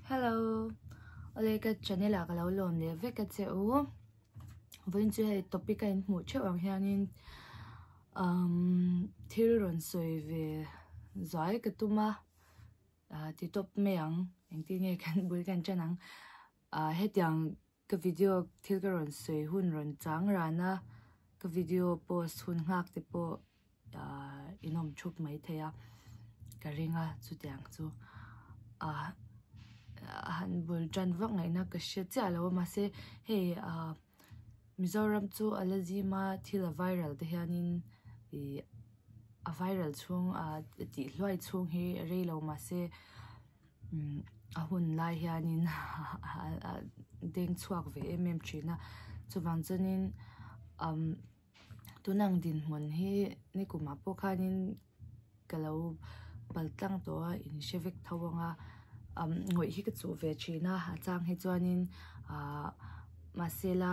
Hello. Awle ka channel ah ka lo lawm leh vek a che u. Vawiin chu hei topic a in hmuh theuh ang hianin umm thil rawn sawi ve zuai ka tum a ah ti tawp mai ang engtin nge kan bul kan tan ang ah hetiang ka video thil ka rawn sawi hun rawn chang ran a ka video post hun nghak te pawh ah in awm thup mai thei a ka ring a chutiang chu ah han bul tan vak ngaihna ka hre chiah lo a mahse hei ah Mizoram chu a la zim a thil a viral te hianin ih a viral chhung ah tih hluai chhung hi rei lo mahse umm a hun lai hianin a deng chhuak ve em em thin a chuvang chuanin umm tuna ang dinhmun hi nikumah pawh khanin ka lo pal tlang tawh a in hre vek tho ang a umm ngawih hi ka chuh ve thin a a chang hi chuanin ahh mahse la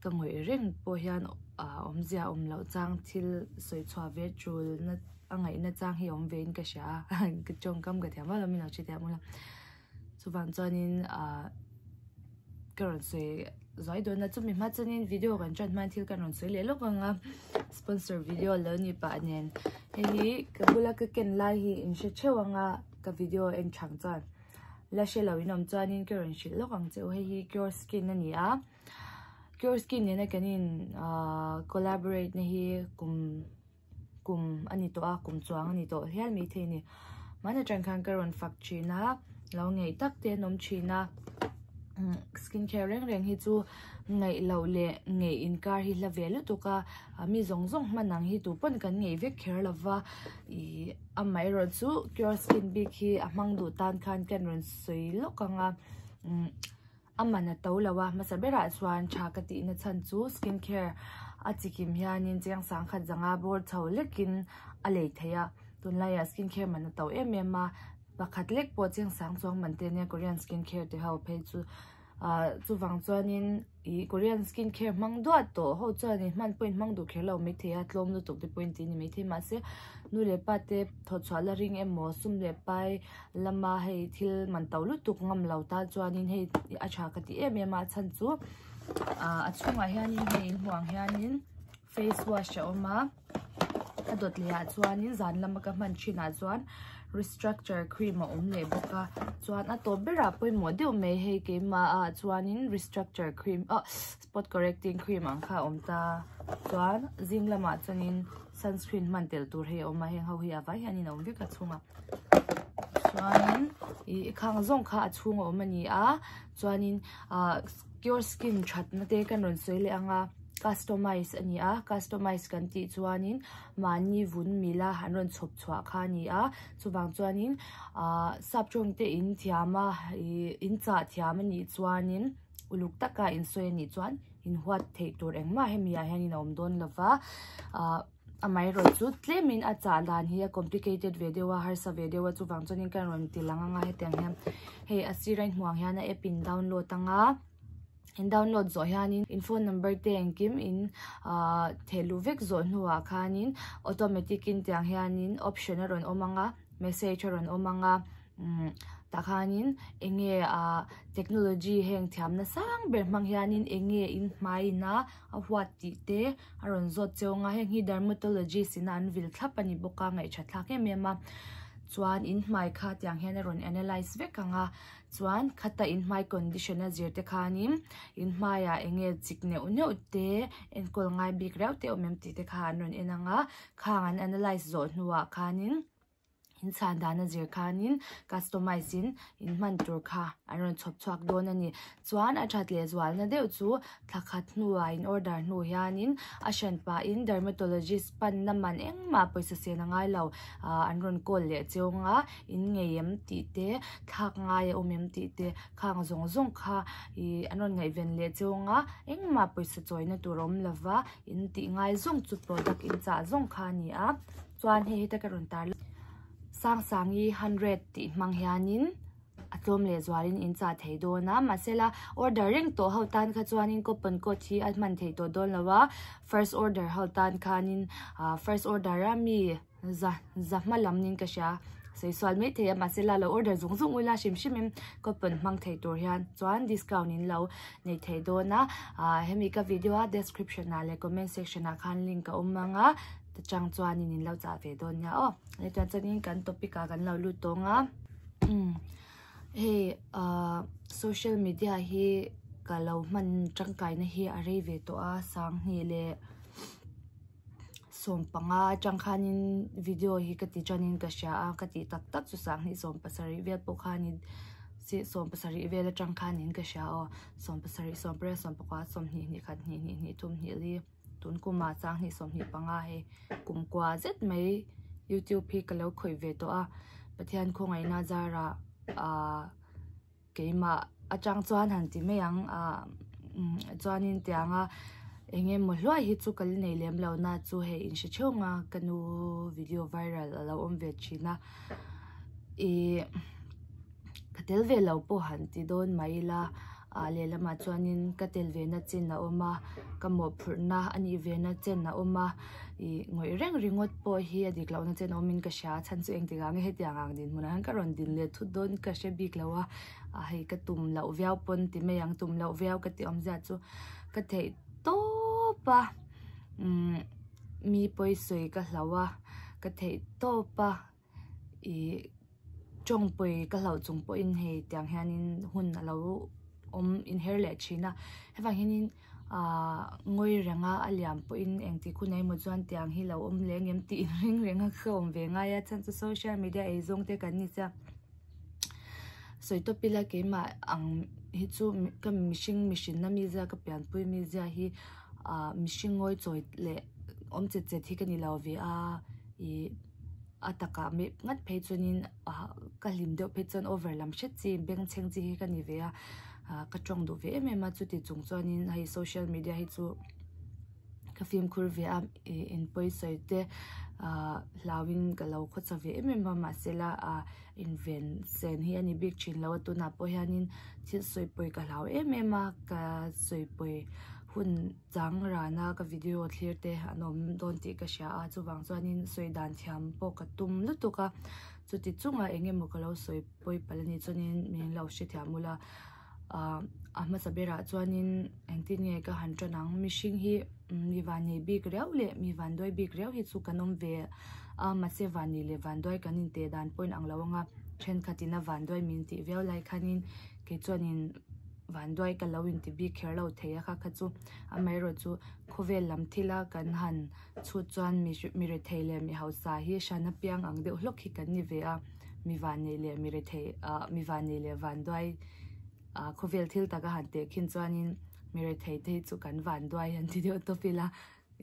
ka ngawih reng pawh hian ah awmzia awm loh chang thil sawi chhuah ve tul na a ngaihna chang hi a awm ve in ka hria a ka tawngkam ka thiam vak lo min lo hrethiam ula chuvang chuanin ah ka rawn sawi zuai dawn a chumi hma chuanin video kan tan hmain thil kan rawn sawi leh lawk ang a sponsor video lo ni pah nen hei hi ka bula ka ken lai hi in hre theuh ang a ka video en thang chuan la hre lo in awm chuanin ka rawn hrilh lawk ang che u hei hi cure skin a ni a cure skin nena kan in ah collaborate na hi kum kum a ni tawh a kum chuang a ni tawh hial maithei a ni hman atang khan ka rawn fak thin a lo ngeih tak te an awm thin a skin care reng reng hi chu ngaih loh leh ngeih inkar hi hla ve lutuk a mi zawng zawng hman ang hi tu pawn kan ngeih vek kher lova ih amaherawh chu cure skin bik hi a hmang duh tan khan ka rawn sawi lawk ang a umm. A man a to lo a, hmasa berah chuan tha ka tihna chhan chu skin care a chikim hianin cheng sangkhat zanga bawr chho lekin a lei thei a, tunlaiah skin care man a to em em a, pakhat lek pawh cheng sang chuang man te ania Korean skin care te ho phei chu ah chuvang chuanin ih Korean skin care hmang duat tawh ho chuanin hman pawhin hmang duh kher lo maithei a, tlawm lutuk te pawhin tih a ni maithei mahse nu leh pa te thawhchhuah la ring emaw sum leh pai lama hei thil man to lutuk ngam lo tan chuanin hei a tha ka ti em em a a chhan chu ah a chhungah hianin hei in hmuh ang hianin face wash a awm a a dawt leh ah chuanin zan lama ka hman thin ah chuan restructure cream a awm leh bawk a chuan a tawp berah pawimawh deuh mai hei keimah ah chuanin restructure cream ah spot correcting cream ang kha a awm ta chuan zing lamah chuanin sunscreen hman tel tur hei a awm a heng ho hi a vai hianin a awm vek a chhungah. Chuanin ih khang zawng kha a chhung a awm a ni a chuanin ah cure skin thatna te kan rawn sawi leh ang a customize a ni a customize kan tih chuanin mahni vun mila an rawn chhawp chhuah kha a ni a chuvang chuanin ah sap tawng te in thiam a ih in chah thiam a nih chuanin uluk taka in sawi a nih chuan in huat theih tur engmah hemi ah hianin a awm dawn lova ah. Amaherawh chu tlemin a chah dan hi a complicated ve deuh a harsa ve deuh a chuvang chuanin ka rawn ti lang anga hetiang hian hei a sir a inhmuh ang hian a app in download anga in download zawh hianin in phone number te engkim in ahh theh luh vek zawh hnuah khanin automatic in tiang hianin option a rawn awm anga message a rawn awm anga umm tah khanin eng nge ahh technology heng thiamna sang ber hmang hianin eng nge in hmaiin a a huat tih te a rawn zawt cheu ang a heng hi dermatologist in a an vil thlap a ni bawk a ngaihṭhat thlak em em a chuan in hmai kha tiang hian a rawn analyse vek ang a chuan khata in hmai condition a zir te khanin in hmaiah eng nge chik neuh neuh te enkawl ngai bik riau te awm em tih te kha an rawn en ang a khang an analyse zawh hnuah khanin. In chhan dan a zir khanin customize in in hman tur kha an rawn chhawp chhuak dawn a ni. Chuan a that leh zualna deuh chu thla khat hnuah in order hnu hianin a hran pahin dermatologist panna man engmah pawisa sen a ngai lo ah an rawn call leh cheu anga in ngei em tih te thlak ngai a awm em tih te khang zawng zawng kha ih an rawn ngaihven leh cheu anga engmah pawisa chawina tur a awm lova in tih ngai zawng chu product in chah zawng kha a ni a. Chuan hei heta ka rawn tar Sangsangi 100 tih hmang hianin a tlawm leh zualin in chah thei dawn a mahsela order reng tawh ho tan kha chuanin coupon code hi a hman theih tawh dawn lo a first order ho tan khanin ah first order a mi za za hma lam niin ka hria. Sawi sual mai thei a mahse la lo order zung zung ula hrim hrim in coupon hmang thei tur hian chuan discount in lo nei thei dawn a ah hemi ka video a description ah leh comment section ah khan link a awm ang a ta chang chuanin in lo chah ve dawn nia aw chuan chuanin kan topic ah kan lo lut tawng a umm hei ah social media hi ka lo hman tangkai na hi a rei ve tawh a sanghnih leh. Sawmpanga atang khanin video hi ka ti tanin ka hria a ka tih tak tak chu sanghnih 70 vel pawh khanin 70 vel atang khanin ka hria aw 70 18 19 20 hnih khat hnih hnih hnih thum hnih li tun kumah sanghnih 25 hei kum kua zet mai youtube hi ka lo khawih ve tawh a Pathian khawngaihna zarah ahh. Keimah atang chuan han ti mai ang ah chuanin tianga eng emaw hluai hi chu ka la nei lem lo na chu hei in hre theuh ang a ka nu video viral a lo awm ve thin a ih ka tel ve lo pawh han ti dawn mai ila ah lehlamah chuanin ka tel ve na chin a awm a ka mawhphurhna a nih ve na chen a awm a ih ngawih reng ringawt pawh hi a dik lohna chen awmin ka hria a chhan chu engtikah nge hetiang ang dinhmunah hian ka rawn din leh thut dawn ka hre bik lo a a hei ka tum loh viau pawn ti mai ang tum loh viau ka tih awmzia chu ka theih tawp a umm mi pawi sawi ka hlau a ka theih tawp a. Ih tawngpui ka hlauh chung pawhin hei tiang hianin hun a lo awm inher leh thin a hevang hianin ahh ngawi renga a liam pawhin engtik hun emaw chuan tiang hi lo awm leh ang em tih inring reng a ka awm ve ngai a chhan chu social media ei zawng te kan ni sia sawi tawp ila keimah ang hi chu ka mihring mihrinna mizia ka pianpui mizia hi ahh mihring ngawi chawi leh awm chet chet hi ka ni lo ve a ih. A takah meh ngat phei chuanin ah ka hlim deuh phei chuan over lam hret chi bengchheng chi hi ka ni ve a ah ka tawng duh ve em em a chuti chung chuanin hei social media hi chu ka fimkhur ve a ih in pawisawi te ah hlauhin ka lo khawcha ve em em a mahsela ah inven sen hi a ni bik thin lo a tunah pawh hianin thil sawi pawi ka hlau em em a ka sawi pawi hun. Chang rana ka video thlir te an awm dawn tih ka hria a, chuvang chuanin sawi dan thiam pawh ka tum lutuk a, chuti chungah eng emaw ka lo sawi pawi palh a nih chuanin min lo hrethiam ula, ah a hmasa berah chuanin engtin nge ka han tan ang, mihring hi mi vannei bik riau leh mi vanduai bik riau hi chu kan awm ve a, mahse vannei leh vanduai kan inteh dan pawhin ang lo ang a, thenkhatin a vanduai min tih viau lai khanin kei chuanin. Vanduai ka lo inti bik kher lo thei a kha kha chu amaherawh chu khawvel lam thila kan han chhut chuan mi rethei leh mi hausa hi hran apiang ang deuh hlawk hi kan ni ve a mi vannei leh mi rethei ah mi vannei leh vanduai ah khawvel thil taka han teh khin chuanin mi rethei te hi chu kan vanduai han ti deuh tawp ila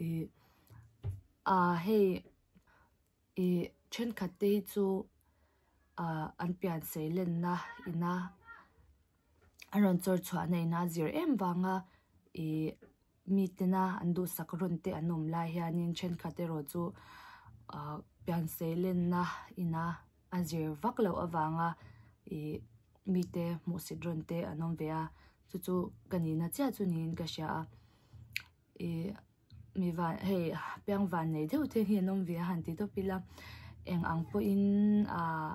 ih ah hei. Ih thenkhat te hi chu ah an pian sei lenna ina an rawn chawr chhuahna ina zir em vanga ih mi tena an duhsak rawn te an awm lai hianin thenkhat erawh chu ah pian sei lenna ina a zir vak loh avanga ih mite hmuhsit rawn te an awm ve a chu chu ka nihna chiah chu niin ka hria a ih. Mi van hei piang van nei deuh te hi an awm ve a han ti tawp ila eng ang pawhin ah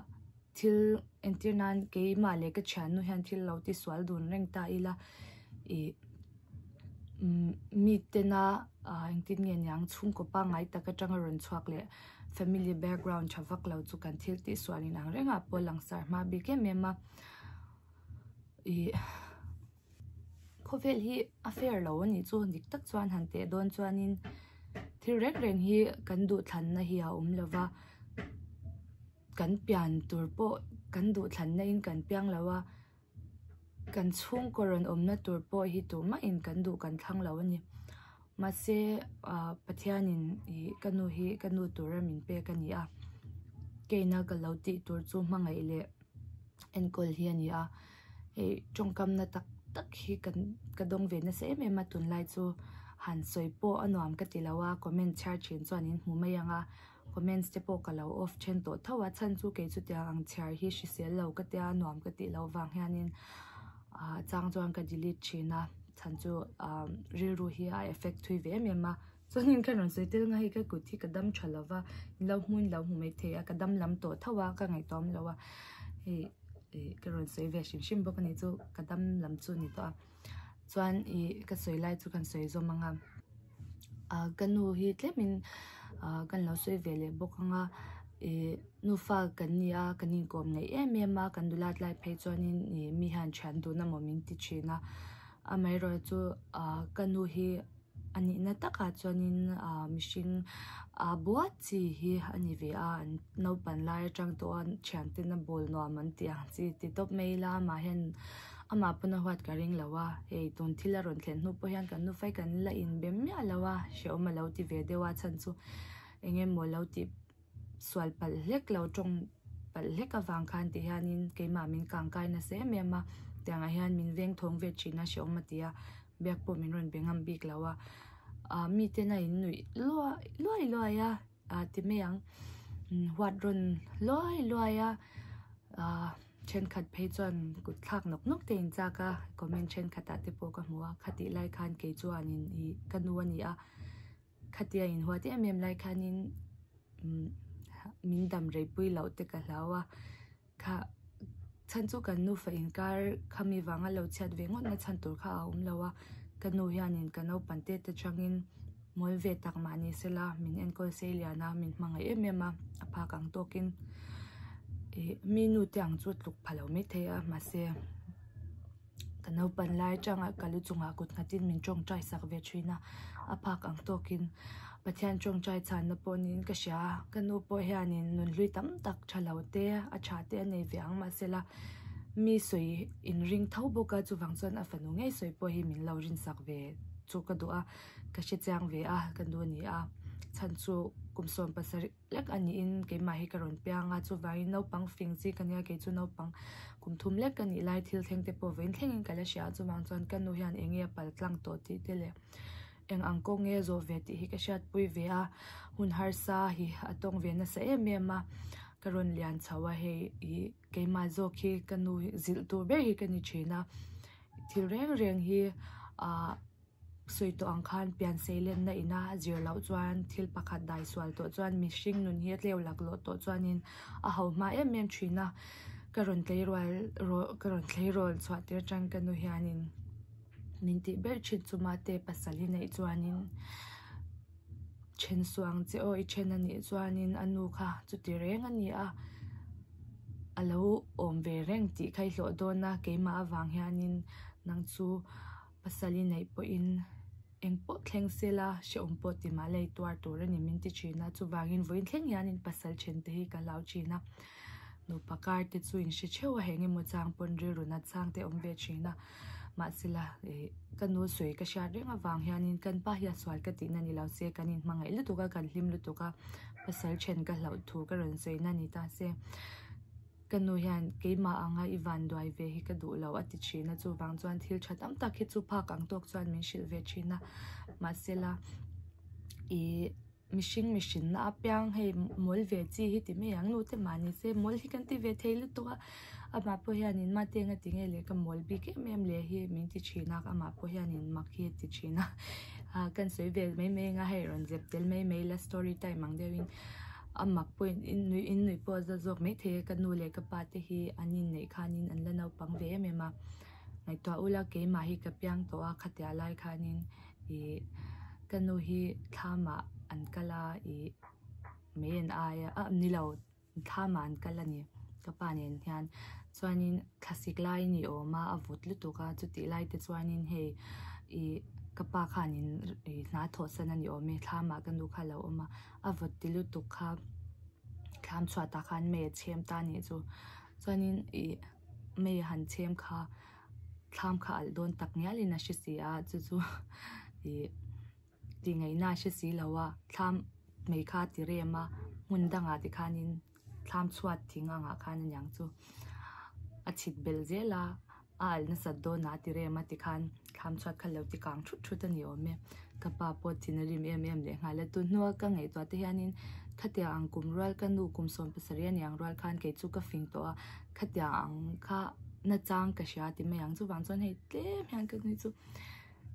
thil entir nan keimah leh ka thiannu hian thil lo ti sual dun reng ta ila ih umm mi tena ah engtin nge niang chhungkaw pangngai tak atanga rawn chhuak leh family background tha vak lo chu kan thil tih sual inang rengah pawh langsar hma bik em em a ih. Khawvel hi a fair lo a nih chu dik tak chuan han teh dawn chuanin thil reng reng hi kan duhthlanna hi a awm lo va kan pian tur pawh kan duhthlanna in kan piang lo a kan chhungkaw rawn awmna tur pawh hi tumah in kan duh kan thlang lo a ni mahse ah Pathianin ih ka nu hi ka nu tura min pek a ni a keina ka lo tih tur chu hmangaih leh enkawl hi a ni a. Hei tawngkamna tak tak hi kan ka dawng ve nasa em em a tunlai chu han sawi pawh a nuam ka ti lo a comment chhiar thin chuan in hmu mai ang a comments te pawh ka lo off then tawh tho a chhan chu kei chu tiang ang chhiar hi hrisel lo ka tia nuam ka tih loh vang hianin ah chang chuan ka delete thin a chhan chu ah rilru hi a effect thui ve em em a. Chuanin ka rawn sawi tel nga hei ka kut hi ka dam tha lova in lo hmuin lo hmu mai thei a ka dam lam tawh tho a ka ngaihtuah awm lo a hei ih ka rawn sawi ve hrim hrim bawk a ni chu ka dam lam chu a ni tawh a chuan ih ka sawi lai chu kan sawi zawm ang a ah ka nu hi tlemin ah kan lo sawi ve leh bawk ang a ih nufa kan ni a kan inkawm ngeih em em a kan dulat lai phei chuanin ih mi hian thian dun amaw min ti thin a amaherawhchu ah ka nu hi. A nihna takah chuanin ah mihring ah bua chi hi a ni ve a an naupan lai atang tawh a thiantena bawl nuam an tih ang chi ti tawp mai ila amah hian amah pawn a huat ka ring lo a hei tun thil a rawn thlen hnu pawh hian kan nufai kan la inbe miah lo a hrehawm a lo ti ve deuh a chhan chu eng emaw lo tih sual palh hlek lo tawng palh hlek avang khan ti hianin keimah min kangkai nasa em em a tiangah hian min veng thawng ve thin a hrehawm a ti a. Biak pawh min rawn be ngam bik lo a, ah miten a in nuih luai luai luai a, ah ti mai ang huat rawn luai luai a, ah thenkhat phei chuan kut thlak nawk nawk te in chak a, comment thenkhat ah te pawh ka hmu a, khatih lai khan kei chuanin ih ka nu a ni a, khatia in huat em em lai khanin min dam rei pui loh te ka hlau a. Kha chhan chu kan nufa inkar khami vanga lo chhiat ve ngawt na chhan tur kha a awm lo a, ka nu hianin ka naupang te te changin mawl ve tak mah ni sela min enkawl sei lian a, min hmangaih em em a, a phak ang tawkin ih mi nu te ang chu tluk pha lo maithei a mahse. Ka naupan lai atanga ka lu chungah kut nghatin min tawngtai sak ve thin a, a phak ang tawkin Pathian tawngtai chhanna pawh niin ka hria a, ka nu pawh hianin nunhlui tam tak tha lo te a tha te a nei ve ang mahsela mi sawi inring tho bawk a chuvang chuan a fanu ngei sawi pawh hi min lo rinsak ve chu ka duh a, ka hrechiang ve a ka nu a ni a chhan chu kum 70. Lek a niin keimah hi ka rawn piang a, chuvangin naupang fing chi ka nia, kei chu naupang kum thum lek ka nih lai thil thleng te pawh vawiin thlengin ka la hria a, chuvang chuan ka nu hian eng nge a pal tlang tawh tih te leh eng ang kawng nge a zawh ve tih hi ka hriatpui ve a, hun harsa hi a tawng ve nasa em em a, ka rawn lian chho a hei ih keimah zawk hi ka nu zilh tur ber hi ka ni thin a, thil reng reng hi ah. Sawi tawh ang khan pian seilenna ina zir loh chuan thil pakhat dai sual tawh chuan mihring nun hi a tleu laklawh tawh chuanin a ho hma em em thin a, ka rawn tleirawl ka rawn tleirawl chhuah tir atang ka nu hianin min tih ber thin chu mate pasal hi neih chuanin then suh ang che aw i then a nih chuanin a nu kha chuti reng a ni a, a lo awm ve reng tih kha i hlawh dawn a keimah avang hianin nang chu. Pasal i neih pawhin eng pawh thleng sela hrehawm pawh ti mah lei tuar tur a ni min ti thin a, chuvangin vawiin thleng hianin pasal then te hi ka hlau thin a, nupa kar te chu in hre theuh a, heng emaw chang pawn rilru nat chang te awm ve thin a, mahsela ih ka nu sawi ka hriat reng avang hianin kan pa hi a sual ka tihna ni lo se kan inhmangaih lutuk a, kan hlim lutuk a, pasal then ka hlauh thu ka rawn sawina ni ta se. Ka nu hian keimah anga i van duai ve hi ka duh lo a ti thin a, chuvang chuan thil tha tam tak hi chu phak ang tawk chuan min hrilh ve thin a, mahsela ih mihring mihrinna apiang hei mawl ve chi hi ti mai ang nu te mah ni se mawl hi kan ti ve thei lutuk a, amah pawh hianin mate eng a ti nge le ka mawl bik em em le hi min ti thin a, amah pawh hianin mak hi a ti thin a, kan sawi ve mai mai anga hei rawn zep tel mai mai la story time ang deuhin. A mak pawhin in nuih in nuih pawh a za zawk maithei a, ka nu leh ka pa te hi an inneih khanin an la naupang ve em em a, ngaihtuah ula keimah hi ka piang tawh a khatia lai khanin ih ka nu hi thlamah an kal a ih mei an ai a ah nilo thlamah an kal a ni ka pa nen hian chuanin thlasik lai ni awm a a vawt lutuk a chutih lai te chuanin hei ih ka pa khanin ih hna thawh san a ni awm e thlamah ka nu kha a lo awm a. A vawt ti lutuk kha thlam chhuatah khan mei a chhem ta anih chu chuanin ih mei a han chhem kha thlam kha alh dawn tak ngialin a hre si a chu chu ih tih ngaihna a hre si lo a thlam mei kha a ti rem a hmun dangah te khanin thlam chhuat thing angah khan aniang chu a chhit belh zel a. A alh nasat dawn a ti rem a tikhan thlam chhuat kha lo ti kang thut thut a ni awm e. Ka pa pawh thin a rim em em leh nghal a, tun hnua ka ngaihtuah te hianin khatiang ang kum rual ka nu kum 70 a niang rual khan kei chu ka fing tawh a, khatiang ang kha nachang ka hria ti mai ang chuvang chuan hei tlem hian ka nui chu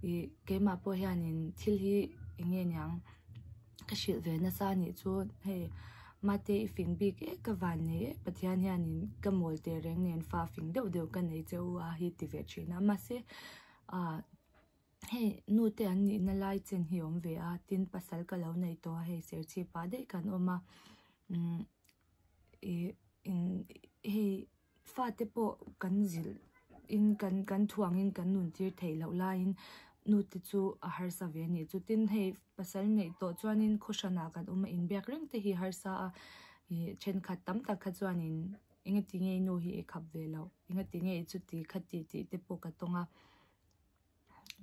ih keimah pawh hianin thil hi. Eng nge niang ka hrilh ve nasa anih chu hei mate i fing bik e ka van nei e Pathian hianin ka mawl teh reng nen fa fing deuh deuh ka nei che u a hi ti ve thin a mahse ah hei nu te an nihna lai chen hi a awm ve a tin pasal ka lo nei tawh a hei serchhip ah daih kan awm a umm ih hei fate pawh kan zilh in kan kan thuangin kan nun tir theih loh laiin nu te chu a harsa ve a nih chu tin hei pasal neih tawh chuanin khaw hranah kan awm a inbiak reng te hi harsa a ih thenkhat tam tak kha chuanin engati nge nu hi i khap ve loh engati nge i chuti khati tih te pawh ka tawng a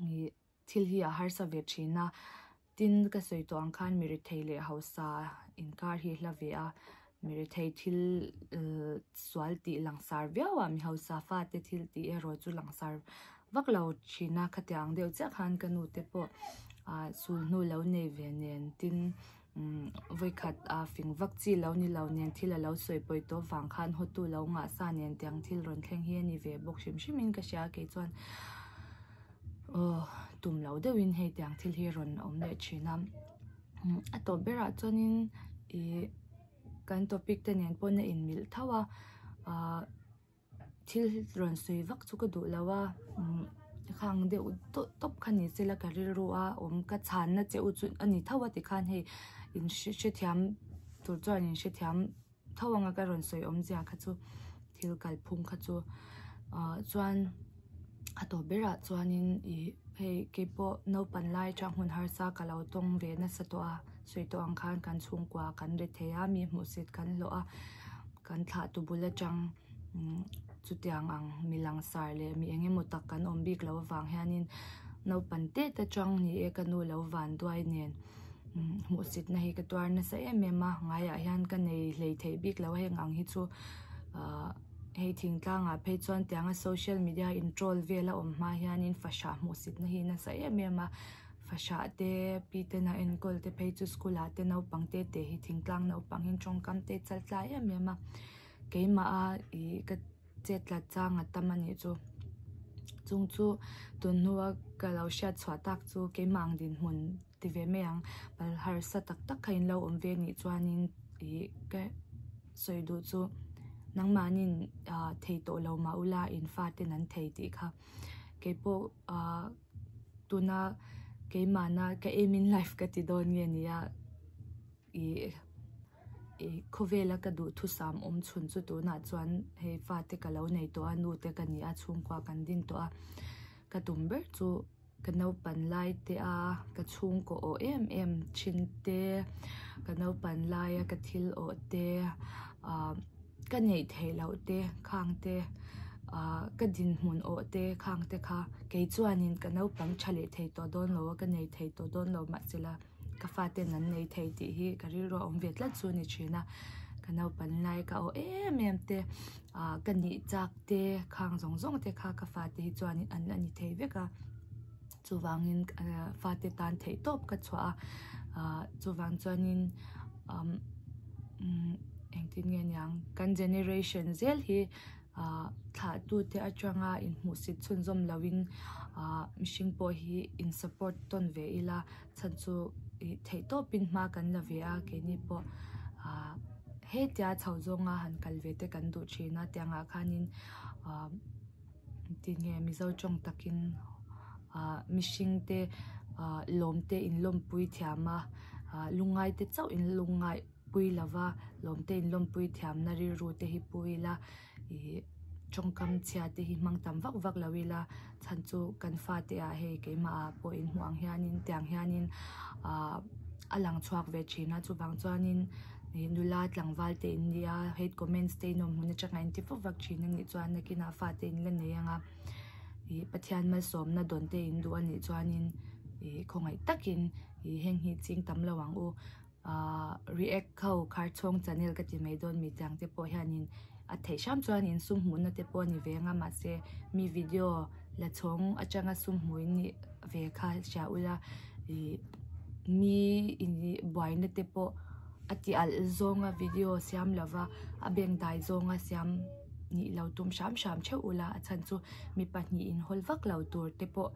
ih thil hi a harsa ve thin a tin ka sawi tawh ang khan mi rethei leh hausa inkar hi hla ve a mi rethei thil sual tih langsar viau a mi hausa fate thil tih erawh chu langsar vak lo thin a khatiang deuh chiah khan ka nu te pawh ah sulhnu lo nei ve nen tin umm vawikhat a fing vak chi lo ni lo nen thil a lo sawi pawi tawh vang khan hawtu lo ngah sa nen tiang thil rawn thleng hi a ni ve bawk hrim hrim in ka hria kei chuan aw tum lo deuhin hei tiang thil hi rawn awm leh thin a a tawp berah chuanin ih kan topic te nen pawn a inmilh tho a ah. Thil rawn sawi vak chu ka duh lo a umm khang deuh tawp tawp kha ni se la ka rilru a awm ka chhanna che u chu a ni tho a tikhan hei in hrethiam tur chuan in hrethiam tho anga ka rawn sawi awmzia kha chu thil kalphung kha chu ah chuan a tawp berah chuanin ih hei keipawh naupang lai atang hun harsa ka lo tawng ve nasa tawh a sawi tawh ang khan kan chhungkua kan ri thei a mi hmuhsit kan hlawh a kan thlah tu bul atang chutiang ang mi langsar leh mi eng emaw tak kan awm bik loh avang hianin naupang tet atang ni e ka nu lo van duai nen hmuhsitna hi ka tuar nasa em em a ngaiah hian ka nei hlei theih bik lo heng ang hi chu ahh hei thingtlangah phei chuan tianga social media in troll vel a awm hma hianin fahrah hmuhsitna hi nasa em em a fahrah te pi ten a enkawl te phei chu school ah te naupang te te hi thingtlang naupang hi tawngkam te chaltlai em em a. Keimah a ih ka chet tlat chang a tam a nih chu. Chung chu tun hnua ka lo hriat chhuah tak chu keimah ang dinhmun ti ve mai ang. Pal harsa tak tak kha in lo awm ve nih chuanin ih ka sawi duh chu nangmahnin ah thei tawh lo mah ula in faten an thei tih kha. Keipawh ah tuna keimahna ka aim in life ka ti dawn nge nia ih. Ih khawvela ka duhthusam awm chhun chu tunah chuan hei fate ka lo nei tawh a nu te ka ni a chhungkua kan din tawh a ka tum ber chu ka naupan lai te a ka chhungkaw awh em em thin te ka naupan laia ka thil awh te ah ka neih theih loh te khang te ah ka dinhmun awh te khang te kha kei chuanin ka naupang tha leh thei tawh dawn lo a ka nei thei tawh dawn lo mahsela. Ka faten an nei thei tih hi ka rilru a awm ve tlat chu a ni thin a, ka naupang lai ka awh em em te ah ka nih chak te khang zawng zawng te kha ka fate hi chuanin an la ni thei vek a, chuvangin fate tan theih tawp ka chhuah a, ah chuvang chuanin umm engtin nge niang kan generation zel hi ah thlah tute atanga inhmuhsit chhunzawm loin ah mihring pawh hi in support tawn ve ila. Chhan chu ih theih tawpin hma kan la ve a keini pawh ah hetia chho zawnga han kal ve te kan duh thin a tiangah khanin ah tinge mizo tawng takin ah mihring te ah lawm te in lawmpui thiam a ah lungngai te chauh in lungngai pui lova lawm te in lawmpui thiamna rilru te hi pu ila ih tawngkam chhia te hi hmang tam vak vak lo ila chhan chu kan fate ah hei keimah ah pawh in hmuh ang hianin tiang hianin ah a lang chhuak ve thin a chuvang chuanin ih nula tlangval te in nia hate comments te in awm hmun atanga in ti vak vak thin anih chuan nakinah fate in la nei ang a ih Pathian malsawmna dawn te in duh anih chuanin ih khawngaih takin ih heng hi ching tam lo ang u. Ahh react ho kharchhawng channel ka ti mai dawn mi tiang te pawh hianin a theih hram chuan in sum hmuhna te pawh a ni ve anga mahse mi video la chhawng atanga sum hmuh in nih ve kha hria ula ih mi in buaina te pawh a ti alh zawnga video siam lova a beng dai zawnga siam nih lo tum hram hram theuh ula a chhan chu mi pahnih in hawl vak lo tur te pawh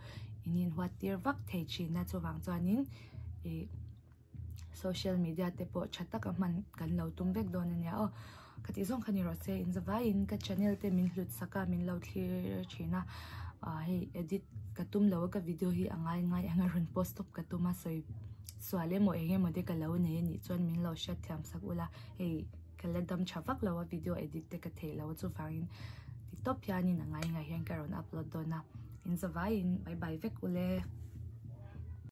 in inhuat tir vak thei thin a chuvang chuanin. Ih social media te pawh tha taka hman kan lo tum vek dawn ania aw. Ka tih zawng kha ni rawh se in zavaiin ka channel te min hlut sak a min lo thlir thin a ah hei edit ka tum lo a ka video hi a ngai ngai anga rawn post tawp ka tum a sawi sual emaw eng emaw te ka lo nei anih chuan min lo hriat thiam sak ula hei ka la dam tha vak lo a video edit te ka theih lo a chuvangin ti tawp hianin a ngai ngai hian ka rawn upload dawn a in zavaiin bye bye vek ule.